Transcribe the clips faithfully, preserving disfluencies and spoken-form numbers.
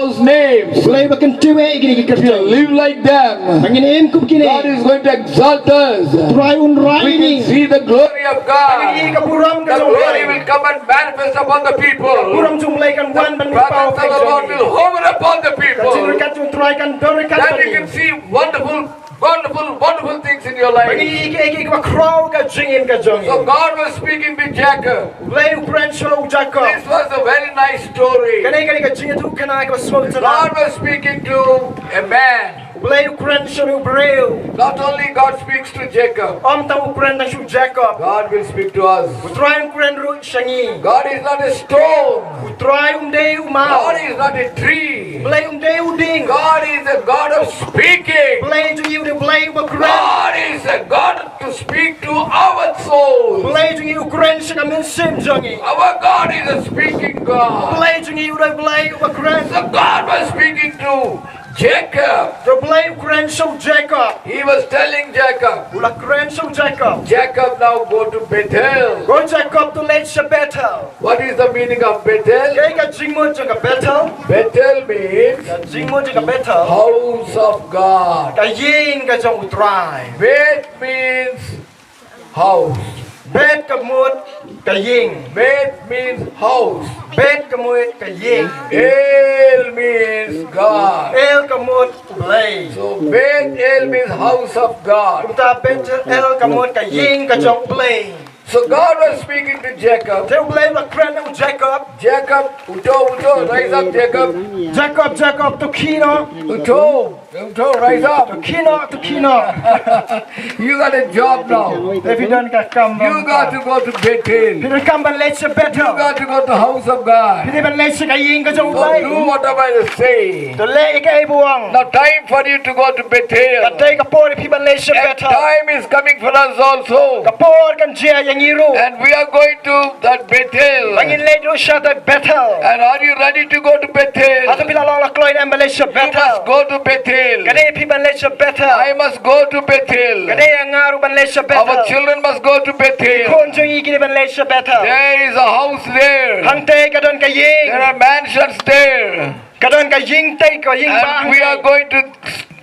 those names. Blei ba kyntiew ïa kine ki kyrteng. Live like them. Ba ngin im kum kine. God is going to exalt us. Trai un rai ïa ngi. We can see the glory of God. Ba ngin i ka burom ka jong U Blei. The glory will come and manifest upon the people. Ka burom jong U Blei kan wan ban pynpaw. The presence of the Lord will hover upon the people. Ka jingryngkat jong U Trai kan don ryngkat bad ngi. Then you can see wonderful, wonderful, wonderful things in your life. Ba ngin i kiei kiei kiba khraw ha ka jingim ka jong ngi. So God was speaking to Jacob. U Blei u kren sha u Jakob. This was a very nice story. Kane ka dei ka jingïathuhkhana kaba sngewtynnat. God was speaking to a man. U Blei u kren sha u briew. Not only God speaks to Jacob. Ym tang u kren sha u Jakob. God will speak to us. U Trai un kren ruh sha ngi. God is not a stone. U Trai um dei u maw. God is not a tree. U Blei um dei u dieng. God is a God of speaking. U Blei jong ngi u dei U Blei uba kren. God is a God to speak to our soul. U Blei jong ngi u kren sha ka mynsiem jong ngi. Our God is a speaking God. U Blei jong ngi u dei U Blei uba kren. So God was speaking to Jacob. Te U Blei u kren sha u Jakob. He was telling Jacob, u la kren sha u Jakob. Jacob, now go to Bethel. Ko Jakob, to leit sha Bethel. What is the meaning of Bethel? Kaei ka jingmut jong ka Bethel? Bethel means, ka jingmut jong ka Bethel, house of God. Ka ïing ka jong U Trai. Beth means house. Beth ka mut ka ïing. Beth means house. Beth ka mut ka ïing. El means God. El ka mut U Blei. So Bethel means house of God. Kumta Bethel ka mut ka ïing ka jong U Blei. So God was speaking to Jacob. Te U Blei u la kren ïa u Jakob. Jacob, uto, uto, rise up, Jacob. Jakob, Jakob, to khie noh. Uto, uto, rise up. To khie noh, to khie noh. You got a job now. Te phi don ka kam. You got to go to Bethel. Phi don kam ban leit sha Bethel. You got to go to house of God. Phi dei ban leit sha ka ïing ka jong U Blei. So do whatever I say. To leh ïa kaei ba u ong. Now time for you to go to Bethel. Ka dei ka por ïa phi ban leit sha Bethel. And time is coming for us also. Ka por kan jia ïa ngi ruh. And we are going to that Bethel. Ba ngin leit ruh sha ka Bethel. And are you ready to go to Bethel? Hato phi la long la kloi ne em ban leit sha Bethel? You must go to Bethel. Ka dei ïa phi ban leit sha Bethel. I must go to Bethel. Ka dei ïa nga ruh ban leit sha Bethel. Our children must go to Bethel. Ki khun jong ngi ki dei ban leit sha Bethel. There is a house there. Hangtei ka don ka ïing. There are mansions there. Ka don ka ïing tei, ka ïing bah hangtei. And we are going to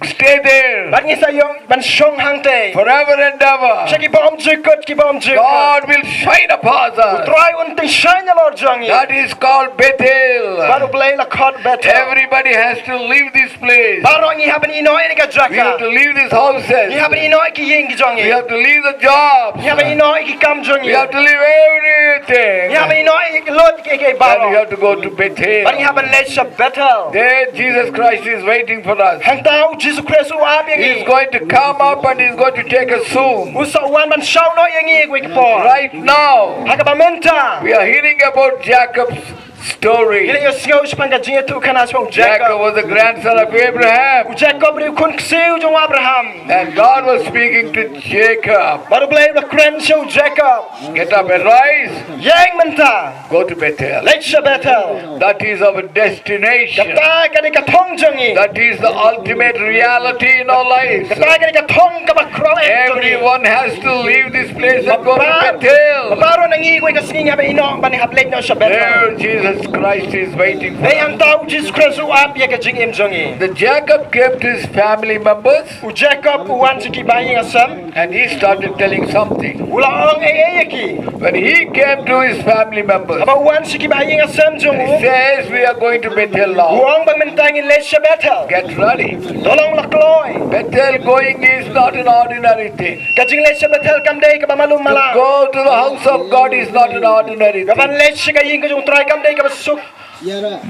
stay there. Bad ngi sa ïoh ban shong hangtei. Forever and ever. Sha ki bymjukut ki bymjukut. God will shine upon us. U Trai un tyngshaiñ halor jong ngi. That is called Bethel. Bad U Blei u la khot Bethel. Everybody has to leave this place. Baroh ngi hap ban ïehnoh ïa kane ka jaka. We have to leave these houses. Ngi hap ban ïehnoh ïa ki ïing ki jong ngi. We have to leave the jobs. Ngi hap ban ïehnoh ïa ki kam jong ngi. We have to leave everything. Ngi hap ban ïehnoh ïa ki lut ïa ki baroh. And we have to go to Bethel. Bad ngi hap ban leit sha Bethel. There Jesus Christ is waiting for us. Hangta U Jisu Khrist u ap ïa ngi. He is going to come up and he is going to take us soon. U sa wan ban shong noh ïa ngi ha kawei ka por. Right now, ha kaba mynta, we are hearing about Jacob's story. Ngi la ïohsngew shaphang ka jingïathuhkhana shaphang u Jakob. Jacob was the grandson of Abraham. U Jakob u dei u khun ksiew jong u Abraham. And God was speaking to Jacob. Bad U Blei u la kren sha u Jakob. Get up and rise. Ïeng mynta. Go to Bethel. Leit sha Bethel. That is our destination. Kata ka dei ka thong jong ngi. That is the ultimate reality in our lives. Kata ka dei ka thong kaba khraw eh jong ngi. Everyone has to leave this place and go to Bethel. Ba baroh na ngi kawei ka sngi ngi hap ban ïehnoh ban hap leit noh sha Bethel. There Jesus Christ is waiting for us. Hangta U Jisu Khrist u ap ïa ka jingim jong ngi. The Jacob came to his family members. U Jakob u wan sha ki ba ïing ba sem. And he started telling something. U la ong ei ei ïa ki. When he came to his family members, haba u wan sha ki ba ïing ba sem jong u, he says, "We are going to Bethel now." U ong ba mynta ngin leit sha Bethel. Get ready. To long la kloi. Bethel going is not an ordinary thing. Ka jingleit sha Bethel kam dei kaba malu mala. To go to the house of God is not an ordinary thing. Ka ban leit sha ka ïing ka jong U Trai kam dei kaba suk.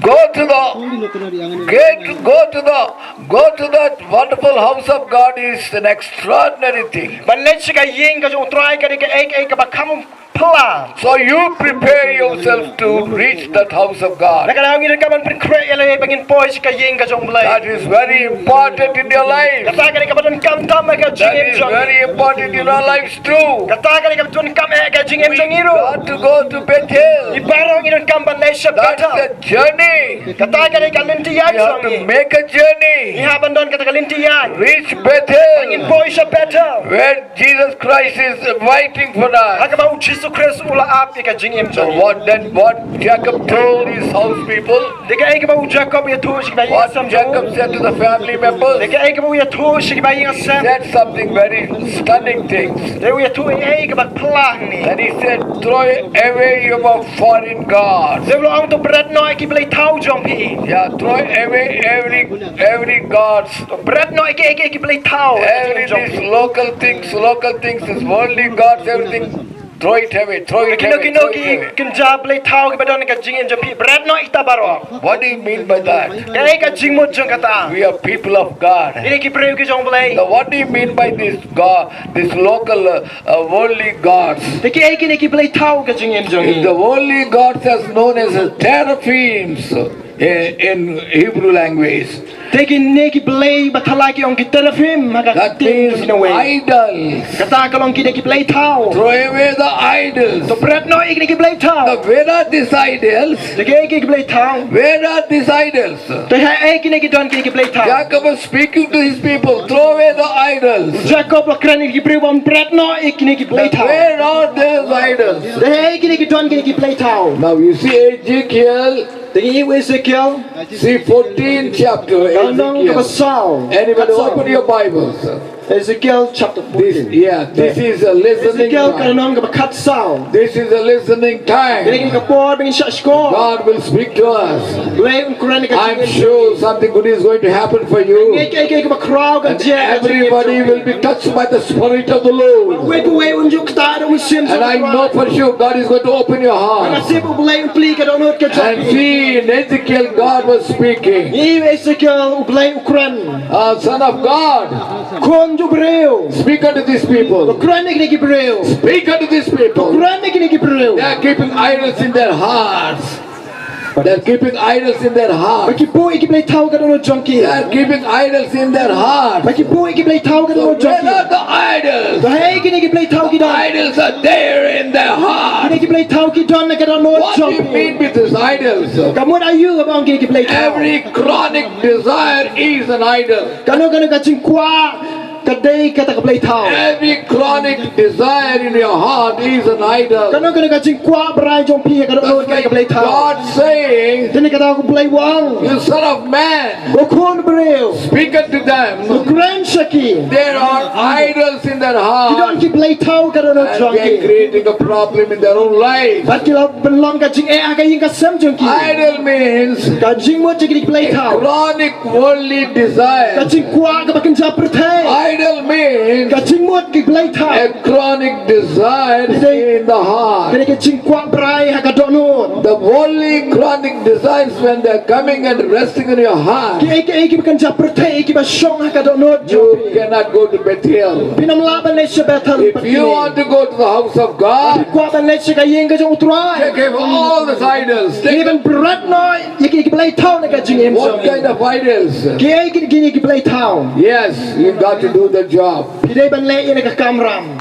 Go to the, get, go to the, go to the wonderful house of God is an extraordinary thing. Ban leit sha ka ïing ka jong U Trai ka dei kaei kaei kaba kham phylla. So you prepare yourself to reach that house of God. Naka daw ngi donkam ban pynkhreh ïa lade ba ngin poi sha ka ïing ka jong U Blei. That is very important in your life. Kata ka dei kaba donkam tam ha ka jingim jong ngi. That is very important in our lives too. Kata ka dei kaba donkam eh ha ka jingim jong ngi ruh. We got to go to Bethel. Ngi baroh ngi donkam ban leit sha Bethel. That's a journey. Kata ka dei ka lynti ïaid jong ngi. We have to make a journey. Ngi hap ban don kata ka lynti ïaid. Reach Bethel. Ba ngin poi sha Bethel. Where Jesus Christ is waiting for us. Ha kaba U Jisu Khrist u la ap ïa ka jingim jong ngi. What then, what Jacob told his house people? Te kaei kaba u Jakob u ïathuh sha ki ba ïing ki sem jong u? What Jacob said to the family members? Te kaei kaba u ïathuh sha ki ba ïing ki sem? Said something very stunning things. Te u ïathuh ei ei kaba phylla hangne. And he said, "Throw away your foreign gods." Te u la ong, to bret noh ïa ki blei thaw jong phi. Yeah, throw away every every gods. To bret noh ïa ki, ïa ki, ïa ki blei thaw. Every these local things, local things, is worldly gods, everything. Throw it away, throw it away, throw it away. Kino kino ki kynja blei thaw kiba don ha ka jingim jong phi, bret noh ïa kita baroh. What do you mean by that? Kaei ka jingmut jong kata? We are people of God. Ngi ki briew ki jong U Blei. Now, what do you mean by this God, this local, uh, uh, worldly gods? Te kiei kine ki blei thaw ha ka jingim jong ngi? The worldly gods are known as the teraphims in, in Hebrew language. Te kine ki blei ba thala ki ong ki teraphim ha ka ktien jong ki Nongwei. That means idols. Kata ka long kine ki blei thaw. Throw away the idols. To bret noh ïa kine ki blei thaw. Now, where are these idols? Te kiei ki blei thaw? Where are these idols? Te haei kine ki don kine ki blei thaw? Jacob was speaking to his people, "Throw away the idols." Jakob u la kren ïa ki briew ba bret noh ïa kine ki blei thaw. Where are those idols? Te haei kine ki don kine ki blei thaw? Now you see Ezekiel. Te ngi ïohi Ezekiel. See fourteen chapter, Ezekiel. Ka lynnong kaba saw. Anybody open your Bibles? Ezekiel chapter fourteen. This, yeah, this is a listening time. Ezekiel ka lynnong kaba khatsaw. This is a listening time. Kane ka por ba ngin shah shkor. God will speak to us. Blei un kren ïa ka jingim. I'm sure something good is going to happen for you. Nga ngeit kaei kaei kaba khraw kan jia. And everybody will be touched by the Spirit of the Lord. Kawei kawei un ju ktah da u Mynsiem Jong U Trai. And I know for sure God is going to open your heart. Nga tip U Blei un plie ka dohnud ka jong phi. And see, in Ezekiel, God was speaking. Ngi ïohi Ezekiel, U Blei u kren. Uh, Son of God, Khun jong u briew. Speak unto these people. To kren ïa kine ki briew. Speak unto these people. To kren ïa kine ki briew. They are keeping idols in their hearts. They are keeping idols in their heart. Ba ki buh ïa ki blei thaw ha ka dohnud jong ki. They are keeping idols in their heart. Ba ki buh ïa ki blei thaw ha ka dohnud jong ki. So where are the idols? To haei kine ki blei thaw ki don? The idols are there in their heart. Kine ki blei thaw ki don ha ka dohnud jong ki. What do you mean with these idols? Ka mut aïu haba ong kine ki blei thaw? Every chronic desire is an idol. Kano kano ka jingkwah ka dei kata ka blei thaw. Every chronic desire in your heart is an idol. Kano kano ka jingkwah brai jong phi ha ka dohnud ka dei ka blei thaw. That's why God says, te kata ka U Blei u ong, "You son of man, ko khun briew, speak unto them." To kren sha ki. There are idols in their heart. Ki don ki blei thaw ha ka dohnud jong ki. And they are creating a problem in their own life. Bad ki la pynlong ka jingeh ha ka ïing ka sem jong ki. Idol means ka jingmut jong ki blei thaw. Chronic worldly desire. Ka jingkwah kaba kynja pyrthei. Idol means ka jingmut ki blei thaw. A chronic desire in the heart. Ka dei ka jingkwah brai ha ka dohnud. The worldly chronic desires, when they are coming and resting in your heart, kiei kiei kiba kynja pyrthei kiba shong ha ka dohnud jong phi, you cannot go to Bethel. Phin ym lah ban leit sha Bethel. If you want to go to the house of God, phi kwah ban leit sha ka ïing ka jong U Trai, take away all these idols. Phi dei ban bret noh ïa ki, ki blei thaw na ka jingim jong phi. What kind of idols? Kiei ki, ki, ki blei thaw? Yes, you got to do the job. Phi dei ban leh ïa ka kamram.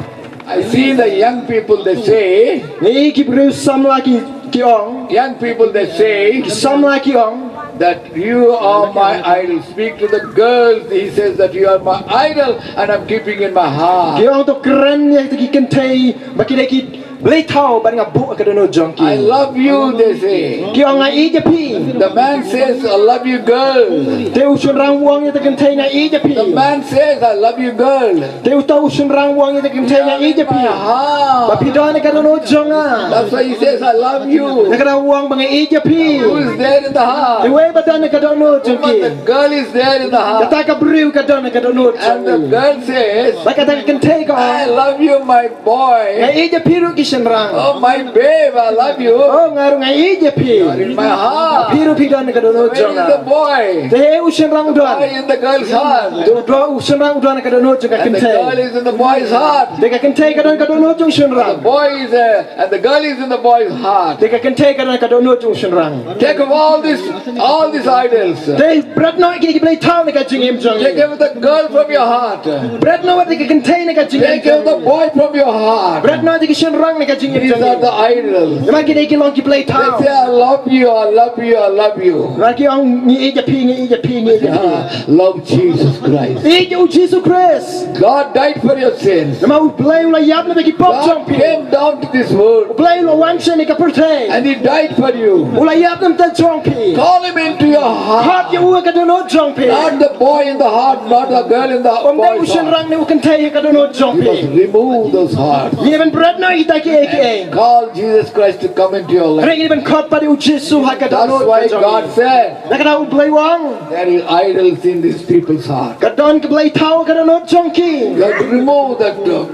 I see the young people, they say, ngi ïohi ki briew samla ki, ki ong. Young people, they say, ki samla ki ong, that you are my idol. Speak to the girls, he says that you are my idol and I'm keeping in my heart. Ki ong to kren ïa kita ki kynthei ba ki dei ki blei thaw bad nga buh ha ka dohnud jong ki. I love you, they say. Ki ong nga ïeit ïa phi. The man says, "I love you, girl." Te u shynrang u ong ïa ta ka kynthei, nga ïeit ïa phi. The man says, "I love you, girl." Te uta u shynrang u ong ïa ta ka kynthei, nga ïeit ïa phi. Aha. Ba phi don ha ka dohnud jong nga. That's why he says, "I love you." Te kata u ong ba nga ïeit ïa phi. Who is there in the heart? Te uei ba don ha ka dohnud jong ki? Woman, the girl is there in the heart. Kata ka briew ka don ha ka dohnud jong ki. And the girl says, ba kata ka kynthei ka ong, "I love you, my boy." Nga ïeit ïa phi ruh ki shynrang. Oh, my babe, I love you. Oh, nga ruh nga ïeit ïa phi. You're in my heart. Phi ruh phi don ha ka dohnud jong nga. Where is the boy? Te u shynrang u don? The boy in the girl's heart. Te u don, u shynrang u don ha ka dohnud jong ka kynthei. And the girl is in the boy's heart. Te ka kynthei ka don ha ka dohnud jong u shynrang. The boy is, uh, and the girl is in the boy's heart. Te ka kynthei ka don ha ka dohnud jong u shynrang. Take away all this, all these idols. Te bret noh ïa ki, ki blei thaw na ka jingim jong ngi. Take away the girl from your heart. Bret noh ïa ka kynthei na ka jingim jong ngi. Take away the boy from your heart. Bret noh ïa ki shynrang Na ka jingim jong ngi. These are the idols. Namar kine ki long ki blei thaw. They say, "I love you, I love you, I love you." Namar ki ong, "Ngi ïeit ïa phi, ngi ïeit ïa phi, ngi ïeit ïa phi." Ah, love Jesus Christ. Ïeit ïa u Jisu Khrist. God died for your sins. Namar u Blei u la ïap na ka bynta ki pop jong phi. God came down to this world. U Blei u la wan sha kane ka pyrthei. And he died for you. U la ïap na ka bynta jong phi. Call him into your heart. Khot ïa u ha ka dohnud jong phi. Not the boy in the heart, not the girl in the boy's heart. Ym dei u shynrang ne u kynthei ha ka dohnud jong phi. You must remove those hearts. Ngi dei ban bret noh ïa kita kiei kiei. Call Jesus Christ to come into your life. Hynrei ngi dei ban khot pat ïa u Jisu ha ka dohnud jong ngi. That's why God said, na kata u Blei u ong, "There is idols in these people's heart." Ka don ka blei thaw ha ka dohnud jong ki. You have to remove that, uh,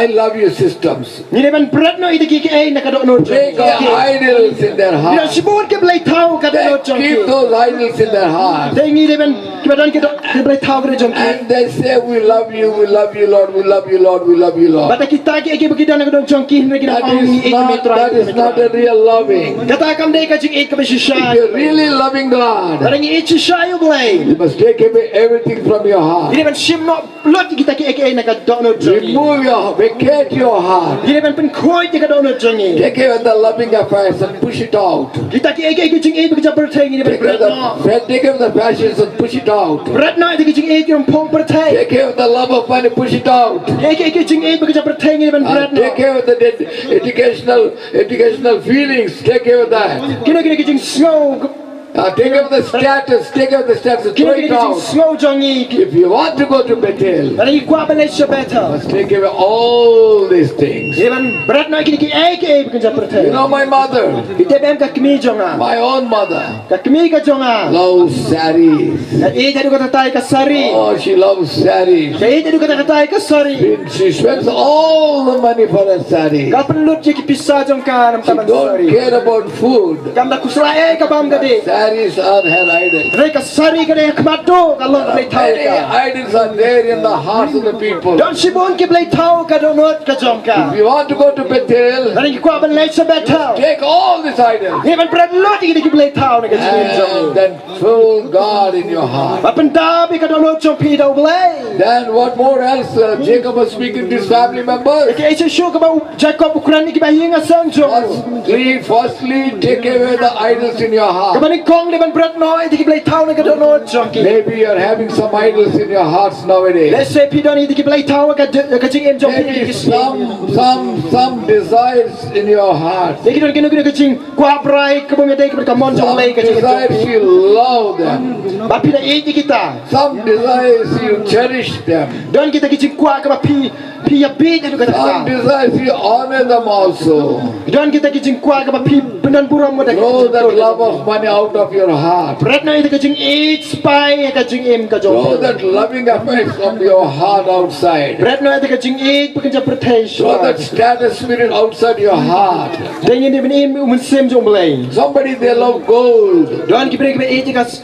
"I love you" systems. Ngi dei ban bret noh ïa kita kiei kiei na ka dohnud jong ki. Take the idols in their heart. Ngi dei ban shim ki blei thaw ha ka dohnud jong ki. They keep those idols in their heart. Te ngi dei ban, kiba don ki doh, ki blei thaw ha ka dohnud jong ki. And they say, "We love you, we love you, Lord, we love you, Lord, we love you, Lord." Bad kita kiei kiei ba ki don ha ka dohnud jong ki, hynrei ki ong, "Ngi ïeit ïa me Trai." That is not, that is not a real loving. Kata kam dei ka jingïeit kaba shisha. If you're really loving God, lada ngi ïeit shisha ïa u Blei, you must take away everything from your heart. Ngi dei ban shim noh lut ïa kita kiei kiei na ka dohnud jong ngi. Remove your, vacate your heart. Ngi dei ban pynkhuid ïa ka dohnud jong ngi. Take away the loving affairs and push it out. Kita kiei kiei ki jingïeit ba ki jong pyrthei ngi dei ban bret noh. Take away the, take away the passions and push it out. Bret noh ïa ki jingïeit ki rymphong pyrthei. Take away the love of money, push it out. Kiei kiei ki jingïeit ba ki jong pyrthei ngi dei ban bret noh. And take away the ed-, educational, educational feelings. Take away that. Kine kine ki jingsngew Ah, take away the status, take away the status, throw it out. Kine ki jingsngew jong ngi. If you want to go to Bethel, lada ngi kwah ban leit sha Bethel, must take away all these things. Ngi dei ban bret noh ïa kine kiei kiei ba ki jong pyrthei. You know my mother, phi tip em ka kmie jong nga, my own mother, ka kmie ka jong nga, loves sarees. Ka ïeit haduh katta katta ïa ka sari. Oh, she loves sarees. Ka ïeit haduh katta katta ïa ka sari. She spends all the money for a sari. Ka pynlut ïa ki pisa jong ka namar ka sari. She don't care about food. Kam da khuslai ei kaba ym ka dei. Sarees are her idol. Hynrei ka sari ka dei ka khmat duh, ka long ka blei thaw ïa ka. Many idols are there in the hearts of the people. Don shibun ki blei thaw ha ka dohnud ka jong ka. If you want to go to Bethel, lada ngi kwah ban leit sha Bethel, take all these idols. Ngi dei ban bret lut ïa ki blei thaw na ka jingim jong ngi. And then fill God in your heart. Bad pyndap ïa ka dohnud jong phi da u Blei. Then what more else, uh, Jacob was speaking to his family members? Ïa kaei shuh shuh kaba u Jakob u kren ïa ki bahaïing hasem jong u. Firstly, firstly, take away the idols in your heart. Kaba nyngkong dei ban bret noh ïa ki blei thaw na ka dohnud jong ki. Maybe you are having some idols in your hearts nowadays. Lehse phi don ïa ki blei thaw ha ka, ka jingim jong phi. Maybe some, some, some desires in your heart. Ïa ki don kino kino ki jing kwah brai kaba ym dei kaba ka mon jong lei ka jingim jong phi. Some desires you love them. Ba phi da ïeit ïa kita. Some desires you cherish them. Don kita ki jingkwah kaba phi, phi ïa bieit haduh katta katta. Some desires you honor them also. Don kita ki jingkwah kaba phi pyndon burom mo da. Throw that love of money out of your heart. Bret noh ïa ka jingïeit spah ha ka jingim ka jong phi. Throw that loving affection of your heart outside. Bret noh ïa ka jingïeit ba ka jong pyrthei. Throw that status spirit outside your heart. Dei ngin dei ban im u mynsiem jong u Blei. Somebody they love gold. Don ki briew kiba ïeit ïa ka s-,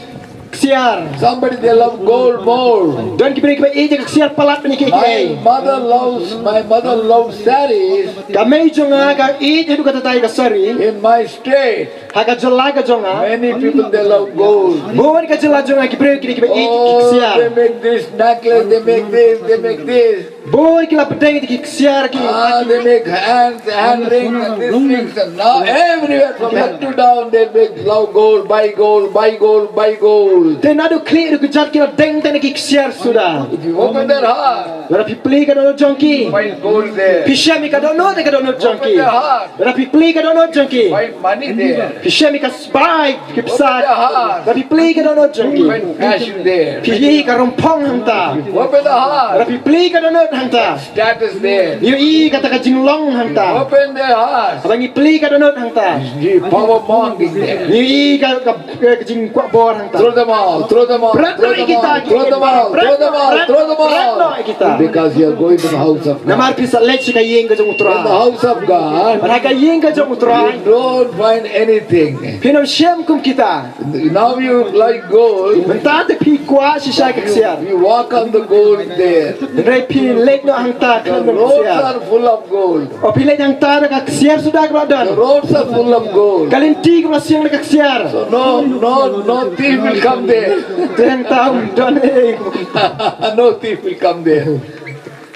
ksiar. Somebody they love gold more. Don ki briew kiba ïeit ïa ka ksiar palat ban ïa kiei kiei. My mother loves, my mother loves sarees. Ka mei jong nga ka ïeit haduh katta katta ïa ka sari. In my state, ha ka jylla ka jong nga, many people they love gold. Bun ka jylla jong nga ki briew ki dei kiba ïeit ïa ki ksiar. Oh, they make this necklace, they make this, they make this. Bun ki la pdeng ïa ki ksiar ki. Ah, they make hands, hand rings and these things. And now everywhere from up to down they make love gold, buy gold, buy gold, buy gold. Te naduh khlieh haduh kjat ki la deng tang ïa ki ksiar suda. If you open their heart, lada phi plie ka dohnud jong ki, find gold there. Phi shem ïa ka dohnud, ka dohnud jong ki. Open their heart. Lada phi plie ka dohnud jong ki, find money there. Phi shem ïa ka spah, ki pisa. Open their heart. Lada phi plie ka dohnud jong ki, find fashion there. Phi ïohi ka rymphong hangta. Open the heart. Lada phi plie ka dohnud hangta, status there. Ïohi kata ka jinglong hangta. Open their heart. Haba ngi plie ka dohnud hangta, the power mongering there. Ïohi ka, ka, ka jingkwah bor hangta. Throw them out, throw them out, throw them out, throw them out, throw them out, throw them out. Bret noh ïa kita. Because you are going to the house of God. Namar phi sa leit sha ka ïing ka jong U Trai. In the house of God, bad ha ka ïing ka jong U Trai, you don't find anything. Phin ym shem kum kita. Now you like gold. Mynta te phi kwah shisha ïa ka ksiar. You, you walk on the gold there. Hynrei phi leit noh hangta khlem don ksiar. The roads are full of gold. O phi leit hangta da ka ksiar suda kaba la don. The roads are full of gold. Ka lynti kaba la siang da ka ksiar. So no, no, no thief will come there. Te hangta um don ei. No thief will come there.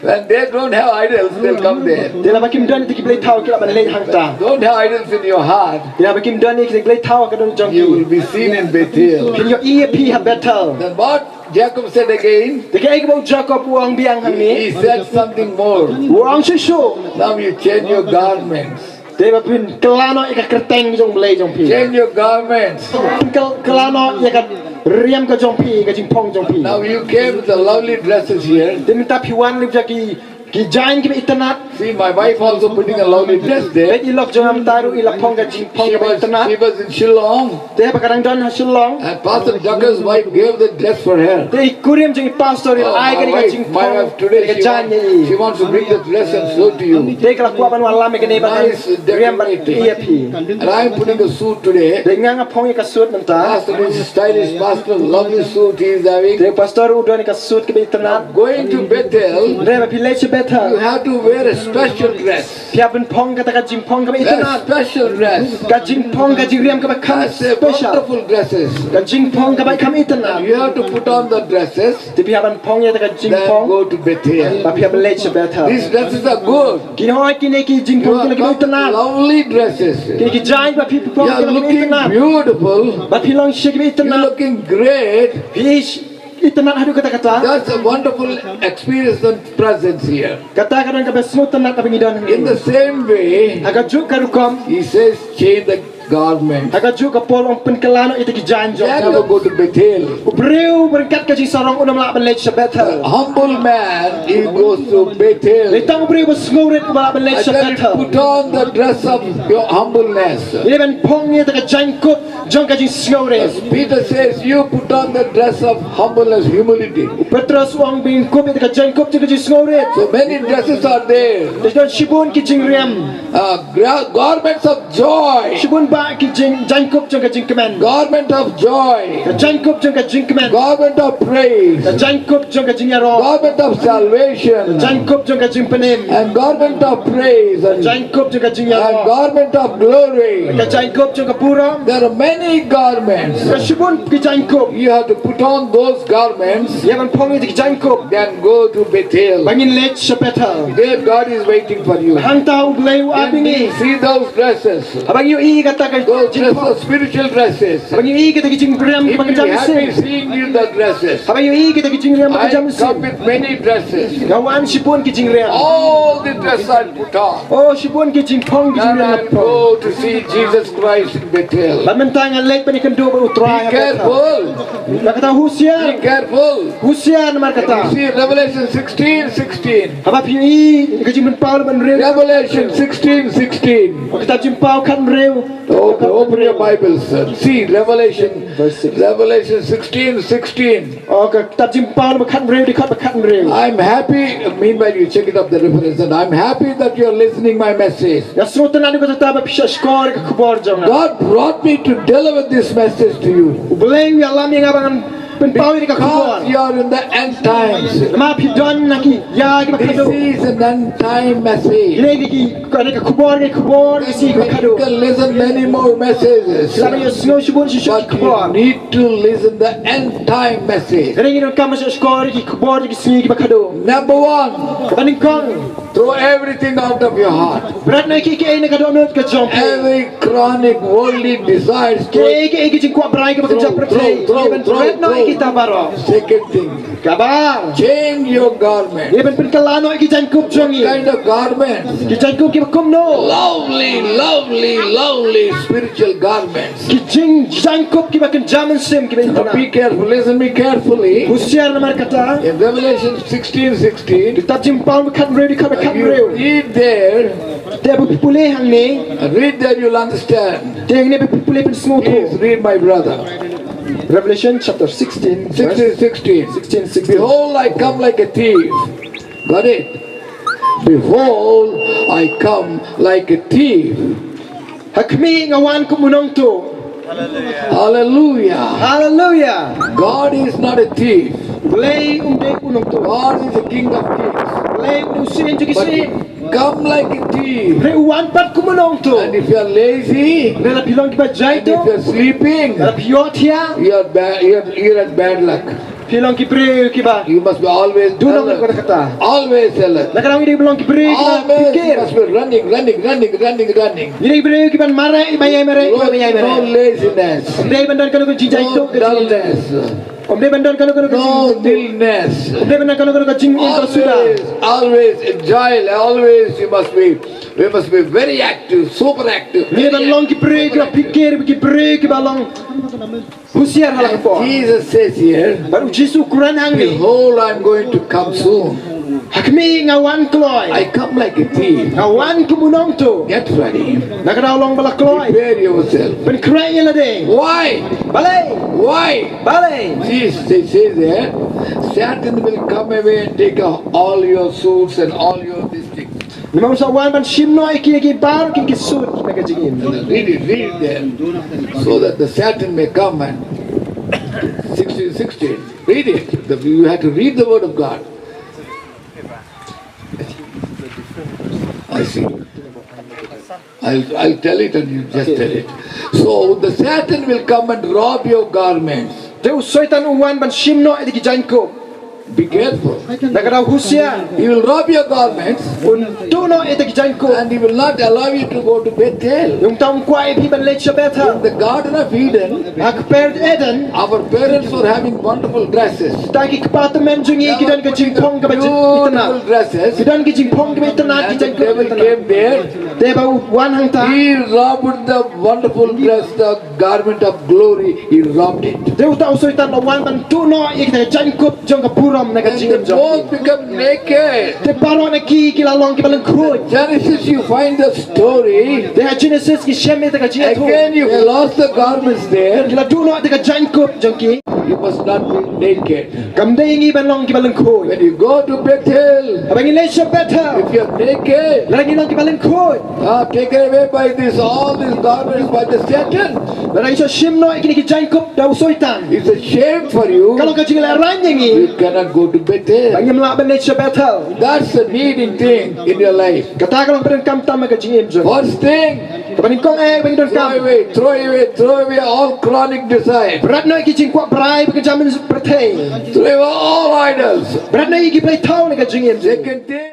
When they don't have idols, they'll come there. Te lada kim don ïa kita ki blei thaw ki lah ban leit hangta. Don't have idols in your heart. Te lada kim don ïa kita ki blei thaw ha ka dohnud jong ki, you will be seen in Bethel. Kin ïohi ïa phi ha Bethel. Then what Jacob said again? Te kaei kaba u Jakob u ong biang hangne? He said something more. U ong shuh shuh. Now you change your garments. Te ba pynkylla noh ïa ka kyrteng jong u Blei jong phi. Change your garments. Pynkylla noh ïa ka riam ka jong phi, ka jingphong jong phi. Now you came with the lovely dresses here. Te mynta phi wan lem ïa ki, ki jaiñ kiba itynnad. See, my wife also putting a lovely dress there. Peit i lok jong nga mynta ruh i la phong ka jingphong kaba itynnad. She was in Shillong. Te ba ka dang don ha Shillong. And Pastor Jacob's wife gave the dress for her. Te i kurim jong i pastor i la ai kane ka jingphong, kane ka jaiñ ïa i. She wants to bring the dress and show to you. Te ka la kwah ban wallam ïa kane ba dang riam ban ïa phi. And I am putting a suit today. Te nga nga phong ïa ka suit mynta. Pastor is a stylish pastor, lovely suit he is having. Te pastor u don ïa ka suit kaba itynnad. Going to Bethel, hynrei ba phi leit sha Bethel, you have to wear a special dress. Phi hap ban phong kata ka jingphong kaba itynnad. A special dress. Ka jingphong, ka jingriam kaba kham special. Wonderful dresses. Ka jingphong kaba kham itynnad. You have to put on the dresses. Te phi hap ban phong ïa kata ka jingphong. Then go to Bethel. Ba phi hap ban leit sha Bethel. These dresses are good. Kine, hooid, kine ki jingphong kine kiba itynnad. Lovely dresses. Kine ki jaiñ ba phi phong kine kiba itynnad. You are looking beautiful. Ba phi long shisha kiba itynnad. You are looking great. Phi itynnad haduh katta katta. That's a wonderful experience and presence here. Kata ka don kaba sngewtynnad kaba ngi don hangne. In the same way, ha kajuh ka rukom, he says, change the garment. Ha kajuh ka por u ong pynkylla noh ïa kita ki jaiñ jong phi. Never go to Bethel. U briew ba ryngkat ka jingsarong um lah ban leit sha Bethel. A humble man, he goes to Bethel. Lei tang u briew ba sngewrit uba lah ban leit sha Bethel. I tell you, put on the dress of your humbleness. Ïa ban phong ïa kata ka jaiñkup jong ka jingsngewrit. Peter says, you put on the dress of humbleness, humility. U Petros u ong ba ngin kup ïa kata ka jaiñkup jong ka jingsngewrit. So many dresses are there. Te don shibun ki jingriam. Uh, gra-, garments of joy. Shibun bah ki jing-, jaiñkup jong ka jingkmen. Garment of joy. Ka jaiñkup jong ka jingkmen. Garment of praise. Ka jaiñkup jong ka jingïaroh. Garment of salvation. Ka jaiñkup jong ka jingpynim. And garment of praise. And, jaiñkup jong ka jingïaroh. And garment of glory. Ka jaiñkup jong ka burom. There are many garments. Ka shibun ki jaiñkup. You have to put on those garments. Ïa ban phong ïa ki jaiñkup. Then go to Bethel. Ba ngin leit sha Bethel. There God is waiting for you. Hangta u Blei u ap ïa ngi. Then we see those dresses. Haba ngi ïohi kata ka jingphong. Those dresses, spiritual dresses. Haba ngi ïohi kata ka jingriam ba ka jam mynsiem. Even we are happy seeing you in the dresses. Haba ngi ïohi kata ka jingriam ba ka jam mynsiem. I come with many dresses. Nga wan shibun ki jingriam. All the dresses are put on. Oh, shibun ki jingphong ki jingriam. And I go to see Jesus Christ in Bethel. Bad mynta nga leit ban ïakynduh bad u Trai ha Bethel. Be careful. Namar kata husiar. Be careful. Husiar namar kata. You see Revelation sixteen sixteen. Haba phi ïohi ka Jingpynpaw lynnong hynriew. Revelation sixteen sixteen. Kitab Jingpynpaw khathynriew. Open, open your Bibles, sir. See Revelation. Verse six. Revelation sixteen sixteen. Oh, ka Kitab Jingpynpaw lynnong khathynriew, dkhot ba khathynriew. I'm happy, meanwhile you check it up the reference, and I'm happy that you are listening my message. Nga sngewtynnad ïa kata ba phi shah shkor ïa ka khubor jong nga. God brought me to deliver this message to you. U Blei u ïalam ïa nga ba ngan pynpaw ïa ka khubor. Because you are in the end times. Namar phi don ha ki ïa kiba khadduh. This is an end time message. Kine ki, kane ka khubor, ka khubor ka sngi kaba khadduh. You can listen many more messages. Phi lah ban ïohsngew shibun shisha ki khubor. But you need to listen the end time message. Hynrei ngi donkam ban shah shkor ïa ki khubor ki sngi kiba khadduh. Number one. Kaba nyngkong. Throw everything out of your heart. Bret noh kiei kiei na ka dohnud ka jong phi. Every chronic worldly desires. Kiei kiei ki jingkwah brai kiba kynja pyrthei. Throw, throw, throw, throw. Bret noh ïa kita baroh. Second thing. Kaba ar. Change your garment. Ïa ban pynkylla noh ïa ki jaiñkup jong ngi. What kind of garments? Ki jaiñkup kiba kumno? Lovely, lovely, lovely spiritual garments. Ki jing-, jaiñkup kiba kynja mynsiem kiba itynnad. Now be careful, listen me carefully. Husiar namar kata. In Revelation sixteen sixteen. Kitab Jingpynpaw khathynriew, dkhot khathynriew. You read there. Te haba phi pule hangne. Read there, you'll understand. Te hangne haba phi pule phin sngewthuh. Please read, my brother. Revelation chapter sixteen, verse sixteen sixteen. Sixteen sixteen. Behold, I come like a thief. Got it? Behold, I come like a thief. Ha khmih nga wan kum u nongtuh. Hallelujah. Hallelujah. God is not a thief. Blei um dei u nongtuh. God is the King of kings. Blei u sien jong ki sien. But he come like a thief. Hynrei u wan pat kum u nongtuh. And if you are lazy, hynrei lada phi long kiba jai tuh, and if you are sleeping, lada phi ïohthiah, you are ba-, you are, you are at bad luck. Phi long ki briew kiba. You must be always Duna alert. Kata kata. Always alert. Na ka daw ngi dei ban long ki briew kiba Always you pikir. Must be running, running, running, running, running. Ngi dei briew kiba mareh, ba ïai mareh, ba ïai No mareh. laziness. Ym dei ban don kano kano ka jingjia No tuk ka jing. Dullness. Ym dei ban don kano kano ka No jing. dullness. Ym dei ban don kano kano ka jing, ïa ka suda. Always, always agile. Always you must be. We must be very active, super active. Ngi dei ban long ki briew kiba pikir, ki briew kiba long husiar ha la ka por. Jesus says here, Bad u Jisu u kren hangne. "Behold, I'm going to come soon. Ha khmih, nga wan kloi. I come like a thief. Nga wan kum u nongtuh. Get ready. Na ka daw long ba la kloi. Prepare yourself." Ban kren ïa lade. Why? Balei? Why? Balei? Jesus says there, "Satan will come away and take all your suits and all your these things." Namar u sa wan ban shim noh ïa ki, ïa ki baroh ki, ki suit na ka jingim. Read it, read it there. So that the Satan may come and sixteen, sixteen. Read it. The, you have to read the word of God. I see. I'll, I'll tell it and you just tell it. So the Satan will come and rob your garments. Te u Soitan u wan ban shim noh ïa ki jaiñkup. Be careful. Na ka daw husiar. He will rob your garments. Un tuh noh ïa ki jaiñkup. And he will not allow you to go to Bethel. Ym tang kwah ïa phi ban leit sha Bethel. In the Garden of Eden, ha ka pyrthei Eden, our parents were having wonderful dresses. Te ki kpa tymmen jong ngi ki don ka jingpong kaba itynnad. Beautiful dresses. Ki don ka jingpong kaba itynnad, ki jaiñkup kaba itynnad. And the devil came there. Te ba u wan hangta. He robbed the wonderful dress, the garment of glory. He robbed it. Te uta u Soitan u wan ban tuh noh ïa ka jaiñkup jong ka burom na ka jingim jong ngi. And they both become naked. Te baroh na ki ki la long kiba lyngkhuid. Genesis, you find the story. Te ha Genesis ngi shem ïa ka jingïathuh. Again, you lost the garments there. Ki la tuh noh ïa ka jaiñkup jong ki. You must not be naked. Kam dei ngi ban long kiba lyngkhuid. When you go to Bethel, haba ngi leit sha Bethel, if you are naked, lada ngi long kiba lyngkhuid, ah, taken away by this, all these garments by the Satan, lada ngi shah shim noh ïa kine ki jaiñkup da u Soitan, it's a shame for you. Ka long ka jinglehraiñ ïa ngi. You cannot go to Bethel. Ba ngim lah ban leit sha Bethel. That's the needing thing in your life. Kata ka long kaba donkam tam ha ka jingim jong ngi. First thing, kaba nyngkong eh, kaba donkam. Throw away, throw away, throw away all chronic desire. Bret noh ïa ki jingkwah brai ba kynja pyrthei. Throw away all idols. Bret noh ïa ki blei thaw na ka jingim. Second thing,